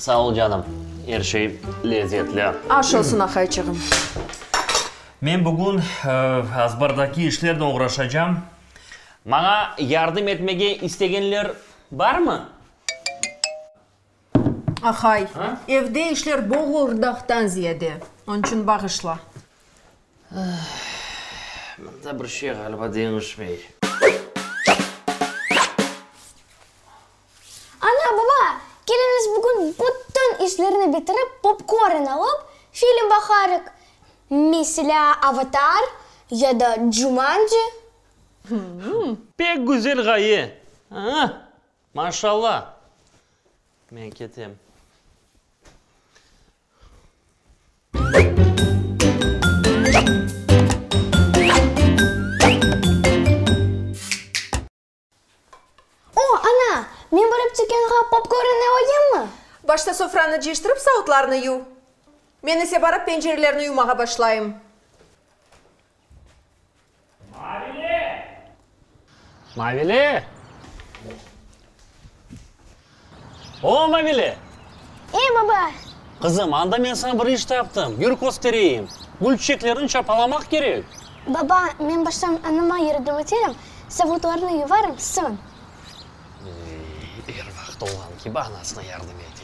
Sağ ol, canım, er şey lezetli. Aş olsun, aqayçığım. Men bugün azbardaki işlernen oğraşacam. Maña yardım etmege istegenler barmı? Aqay, evde işler boğurdaqtan ziyade, onıñ içün bağışla. Mında bir şey ğaliba deñişmey. Ana, baba, keliñiz bugün bütün işlerni bitirip, popkorn alıp, film baqarıq. Meselâ, Avatar ya da Jumanji. Pek güzel ğaye! Maşalla! Men ketem. O, ana, men barıp tükânğa popkornı alayımmı? Başta sofranı cıyıştırıp savutlarnı yuv. Men ise barıp pencerelerni yuvmağa başlayım. Mavile! Mavile! O, Mavile! E, baba! Qızım, anda men saña bir iş taptım. Yür köstereyim. Gül çiçeklerini çapalamaq kerek. Baba, men baştan anama yardım eterim, savutlarnı yuvarım, soñ. Er vaqıt olğanı kibi anasına yardım ete.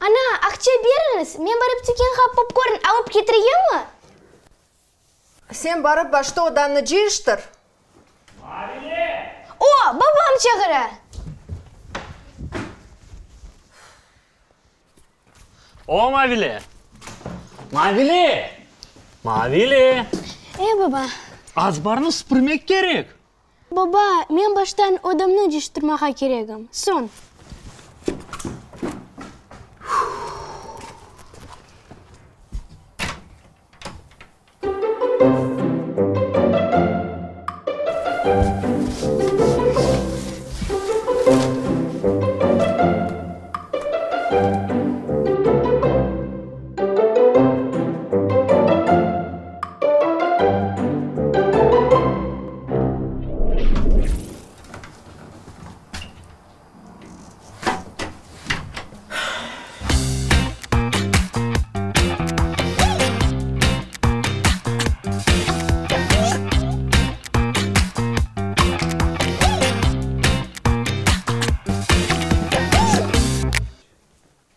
Ana, aqça beriñiz, men barıp tükânğa popkorn alıp ketireyimmi? Sen barıp başta odañnı cıyıştır. Mavile! O, babam çağıra! O, Mavile! Mavile! Mavile! E, baba? Azbarnı süpürmek kerek. Baba, men baştan odamnı cıyıştırmağa keregim, soñ.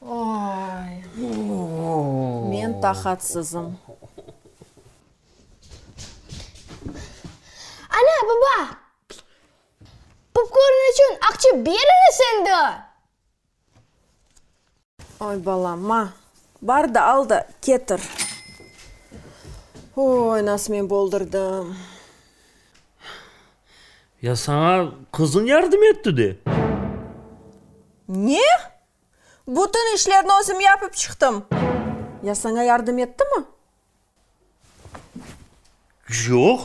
Oy, men taqatsızım. Ana, baba, popkorn içün aqça beriñiz endi! Oy, balam, ma, bar da al da ketir. Oy, nasıl men boldurdım. Ya saña qızıñ yardım etti de? Ne? Bütün işlerni özüm yapıp çıqtım. Ya saña yardım ettimi? Yoq.